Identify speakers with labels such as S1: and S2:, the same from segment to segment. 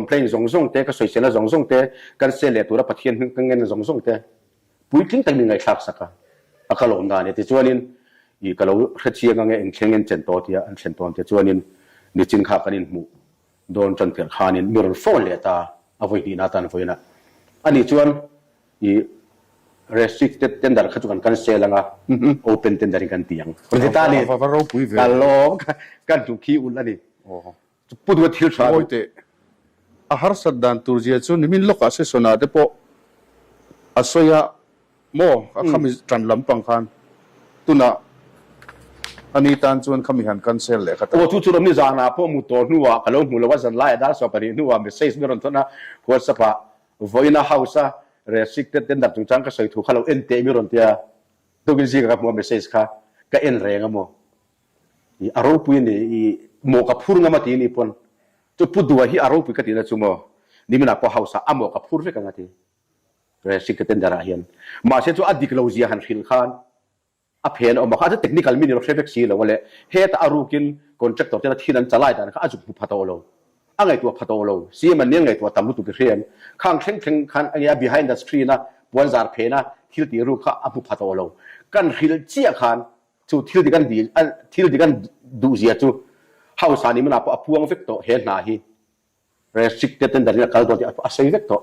S1: complaint zawng zawng te, ka sawiselna zawng zawng te, cancel leh tura Pathian hming ka ngenna zawng zawng te puitling takin min ngaihthlak sak a, a ka lawm dan e. Tichuanin i ka lo hrechiang ange eng thleng en chen tawh tia an thlen tawn tichuanin nichin kha kan inhmuh dawn tan tirh khanin mi rawn phone leh ta a vawi hnihna atan vawiin a anih chuan i restricted tender kha chu kan cancel anga open tender in kan ti ang rawn ti ta a ni. Ka lawm ka hnu khi ulh a ni. Pu duh a thil tha
S2: Ngawi teh. A harsat dan tur zia chu nimin lawkah session ah te pawh a sawi a maw a khami tan lampang khan tunah ani tan chuan khami han cancel leh kha ta.
S1: Aw chu chu rawh nizanah pawh mu tawh hnuah ka lo hmu lo a zan laiah dar 12 hnuah message min rawn thawn a WhatsApp ah vawiina house a restricted tender chungchang ka sawi thu kha lo en teh min rawn tia tukin zingah ka hmu a message kha ka en reng a maw. I a ropui a ni, i maw ka phur ngam a ti ni pawn chu Pu Dua hi a ropui ka tihna chu maw niminah pawh house ah a maw ka phur vek ang a ti restricted tender ah hian mahse chu a dik lo zia han hrilh khan a phen a awm a kha a chu technical mi ni lo hre vek si lo a le hetah a rukin contractor tena thil an chalai dan kha a zuk hmu pha tawh lo a ngaihtuah pha tawh lo CM an nia ngaihtuah tam lutuk i hria em khang thleng thleng khan enge a behind the screen a puanzar phena thil tih ruk kha a hmu pha tawh lo kan hrilh chiah khan Chu thil dik an dil, thil dik an duhzia chu House-ah ni manah pawh a puang vek tawh he hna hi restricted tender in a kal dawn tih a sawi vek tawh.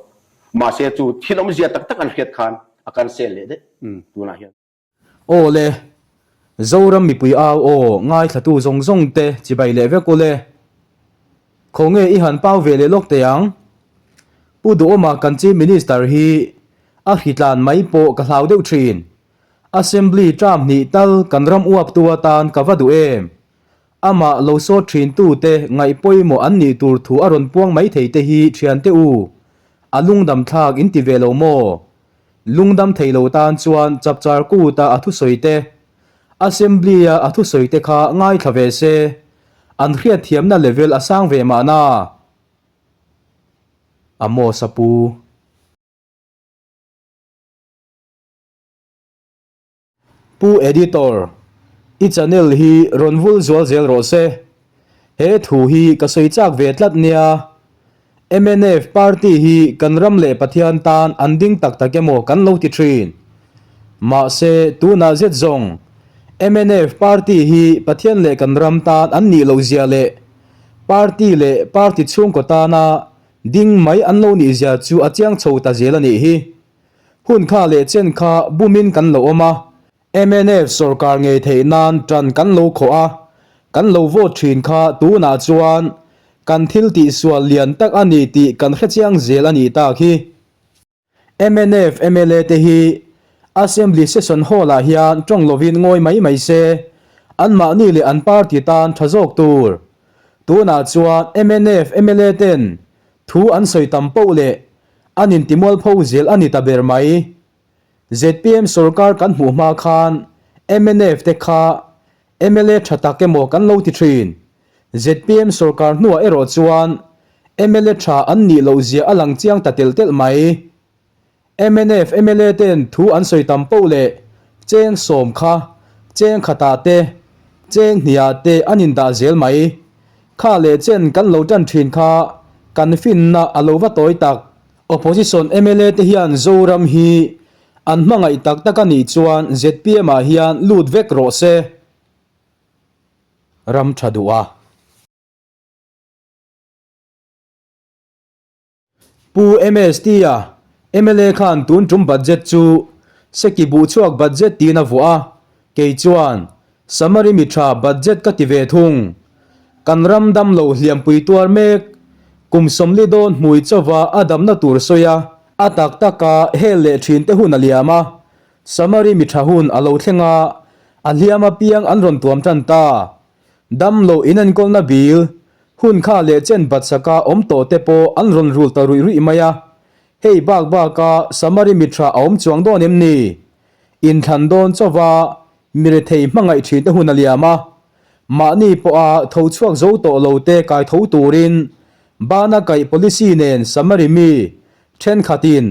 S1: Mahse chu thil awmzia tak tak an hriat khan a cancel leh daih tunah hian.
S3: Aw le, Zoram mipui au aw ngaithlatu zawng zawng te chibai leh vek u le. Khawnge i han pau ve leh lawk teh ang? Pu Duhawma kan Chief Minister hi a hritlan mai pawh ka hlau deuh thin. Assembly term hnih tal kan ram uaptu atan ka va duh em? Amah lo sawt thintute ngaih pawimawh an nih tur thu a rawn puang mai thei te hi thiante u, a lungdam thlak in ti ve lo maw? Lungdam thei lo tan chuan chapchar kut a a thusawi te, Assembly-a a thusawi te kha ngaithla ve se, an hriatthiamna level a sang ve mahna. Amos a pu. Pu Editor, i channel hi rawn vul zual zel rawh se. He thu hi ka sawi chak ve tlat nia. Mnf party hi kan ram leh Pathian tan an ding tak tak emaw kan lo ti thin. Mahse, tunah zet zawng mnf party hi Pathian leh kan ram tan an nih loh zia leh party leh party chhungkaw tana ding mai an lo nih zia chu a chiang chho ta zel a nih hi. Hun kha leh chen kha bumin kan lo awm a, mnf sorkar ngei theih nan tan kan lo khawh a, kan lo vote thin kha tunah chuan kan thil tihsual lian tak a ni tih kan hrechiang zel a nih tak hi. Mnf mla te hi Assembly Session Hall ah hian tawng lovin ngawi mai mai se, anmahni leh an party tan tha zawk tur. Tunah chuan mnf mla ten thu an sawi tam poh leh An intimualpho zel a ni ta ber mai. Zpm sorkar kan hmuh hma khan mnf te kha mla tha tak emaw kan lo ti thin. Zpm sorkar hnuah erawh chuan mla tha an nih loh zia a lang chiang ta telh telh mai. Mnf mla ten thu an sawi tam poh leh cheng sawm kha cheng khatah te cheng hniah te an indah zel mai. Kha leh chen kan lo tan thin kha kan finna a lo va tawi tak. Opposition mla te hian Zoram hi an hmangaih tak tak a nih chuan zpm ah hian lut vek rawh se. Ram tha duh a. Pu MST-a mla khan tun tum budget chu Seki buhchhuak budget tiin a vuah a, kei chuan Samari mi tha budget ka ti ve thung. Kan ram dam lo hliampui tuar mek, kum 40 dawn hmui chauva a damna tur sawi a, a tak taka hel leh thin te hun a liam a, Samari mi tha hun a lo thleng a, a hliam apiang an rawn tuam tan ta. Damlo inenkawlna bil, hun kha leh chen batsaka awm tawh te pawh an rawn rul ta ruih ruih mai a. Hei bak baka Samari mithra a awm chuang dawn em ni? Inthlan dawn chauva mi rethei hmangaih thin te hun a liam a. Mahni pawha tho chhuak zo tawh lo te kai tho turin bana kaih policy nen Samari mi thenkhatin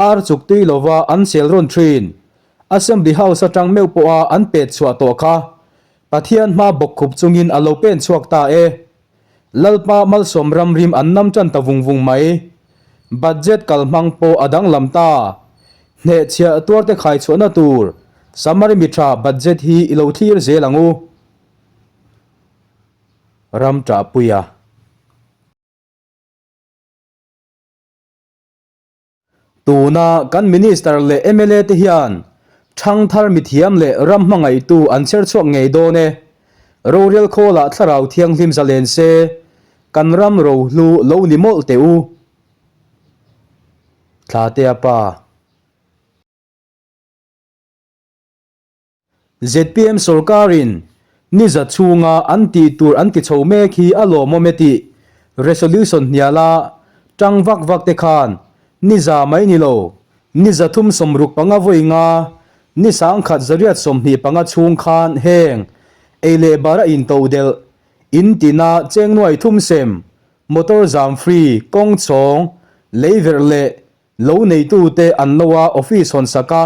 S3: ar chuk tui lova an sel rawn thin. Assembly House atang meuh pawha an pet chhuah tawh kha Pathian hma bawk khup chungin a lo pen chhuak ta e. Lalpa malsawm ramrim an nam tan ta vung vung mai. Budget kalhmang pawh a danglam ta. Hnehchhiah tuarte khaichhuahna tur Samari mitha budget hi i lo thlir zel ang u. Ram ṭahpuia. Tuna kan Minister leh mla te hian ṭhangthar mithiam leh ram hmangaihtu an chher chhuak ngei dawn e. Rorel khawlah thlarau thianghlim zalen se, kan ram rohlu lo ni mawlh teh u. Thlatea pa. Zpm sorkarin niza chhunga an tih tur an ti chho mek hi a lawmawm e tih resolution hniala tang vak vak te khan niza mai ni lo, niza 35 vawi nga, ni 10 125 chhung khan heng ei leh bar a into delh, in tina cheng nuai thum sem, motor zam free, kawng chhawng, leiverh leh Lo neitute an lo a office hawn sak a,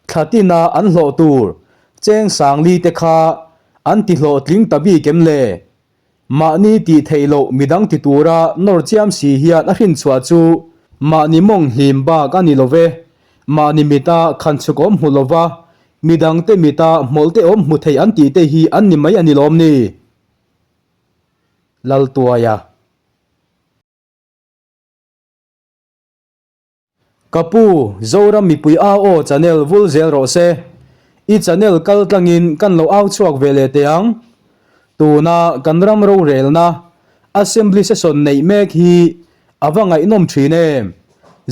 S3: thla tina an hlawh tur cheng sangli te kha an ti hlawhtling ta bik em le? Mahni tih theih loh midang ti tura nawr chiam si hian a hrinchhuah chu mahni mawng hlim bak a ni lo ve. Mahni mita khan chhuk awm hmu lova midangte mita hmawlhte awm hmu thei an tih te hi an ni mai a ni lawm ni? Laltuaia. Ka pu, Zoram mipui au aw channel vul zel rawh se. I channel kal tlangin kan lo au chhuak ve leh teh ang. Tuna kan ram rorelna Assembly session neih mek hi a va ngaihnawm thin em.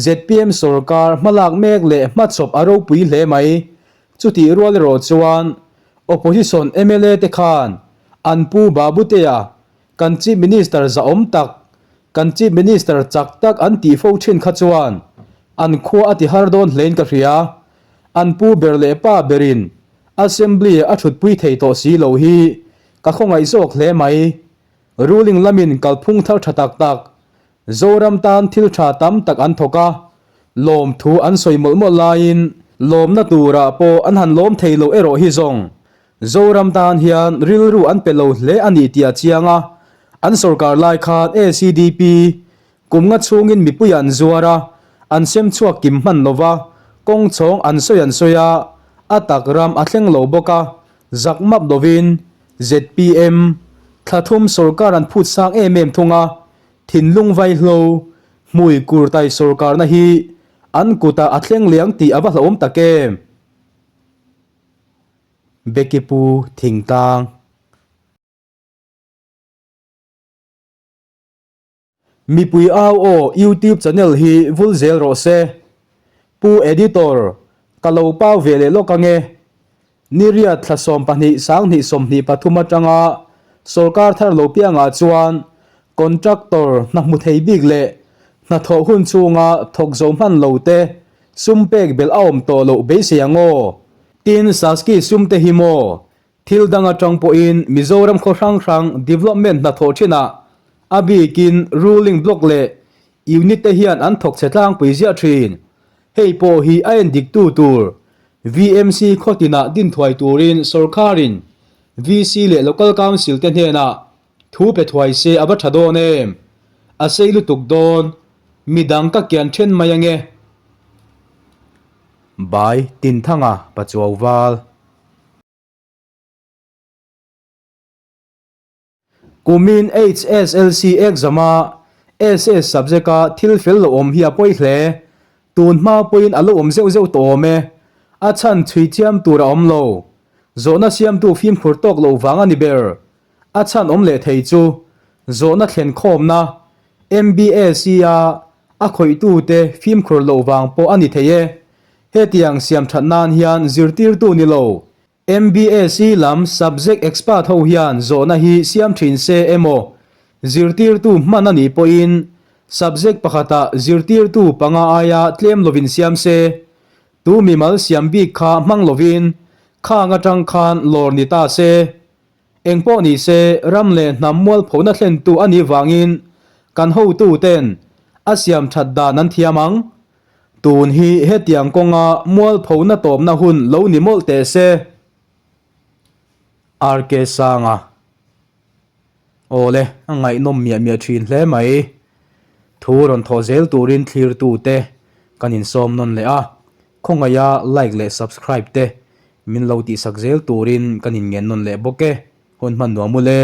S3: Zpm sorkar hmalak mek leh hmachhawp a ropui hle mai. Chutih rual erawh chuan Opposition mla te khan an pu Babutea Kan Chief Minister zahawm tak, kan Chief Minister chak tak an tih fo thin kha chuan an khua a ti har dawn hlein ka hria. An pu ber leh pa berin Assembly a thutpui thei tawh si lo hi ka khawngaih zawk hle mai. Ruling lamin kalphung thar tha tak tak, Zoram tan thil tha tam tak an thawk a, lawmthu an sawi mawlh mawlh laiin lawmna turah pawh an han lawm thei lo erawh hi zawng Zoram tan hian rilru an pe lo hle a ni tih a chiang a, an sorkar lai khan ACDP kum nga chhungin mipui an zuar a, an sem chhuak kim hman lo va, kawng chhawng an sawi an sawi a, a tak ram a thleng lo bawk a, zak map lovin zpm thla thum sorkar an phut sang em em thung a, thinlung vaihlo hmui kurtai sorkarna hi an kutah a thleng liang tih a va hlauhawm tak em? Becky Pu Thingtlang. Mipui au aw YouTube channel hi vul zel rawh se. Pu Editor, ka lo pau ve leh lawk ange. Niriat thla 12 sang hnih 23 atanga sawrkar thar lo piangah chuan contractor hna hmu thei bik leh hnathawh hun chhunga thawk zo hman lo te sum pek belh a awm tawh loh beisei ang aw. Tin, Saski sum te hi maw? Thil dang atang pawhin Mizoram khaw hrang hrang development hnathawh thinah a bikin ruling block leh unit te hian an thawk chhe tlangpui ziah thin. Hei pawh hi a en diktu tur VMC khaw tinah din thuai turin sorkarin VC leh Local Council te hnenah thu pe thuai se a va tha dawn em? A sei lutuk dawn. Midang ka kian then mai ange. Bai Tinthanga Pachuau Val. Kumin HSLC exam a SS subject a thil fel lo awm hi a pawi hle. Tun hma pawhin a lo awm zeuh zeuh tawh awm e. A chhan chhui chiam tur a awm lo. Zawhna siamtu fimkhur tawk loh vang a ni ber. A chhan awm leh thei chu zawhna thlen khawmna MBSC a A khawihtute fimkhur loh vang pawh a ni thei e. Hetiang siam that nan hian zirtirtu ni lo, MBSE lam subject expert ho hian zawhna hi siam thin se emaw, zirtirtu hman a nih pawhin subject pakhatah zirtirtu panga aia tlem lovin siam se, tu mimal siam bik kha hmang lovin khang atang khan lawr ni ta se. Engpawh ni se, ram leh hnam mualphona thlentu a nih vangin kan hotuten a siam that dan an thiam ang. Tun hi hetiang kawnga mualphona tawpna hun lo ni mawlh teh se. RK Sanga. Awle, a ngaihnawm miah miah thin hle mai. Thu rawn thawh zel turin thlirtute kan insawm nawn leh a, khawngaiha like leh subscribe te min lo tihsak zel turin kan inngen nawn leh bawk e. Hun hman nuam u le.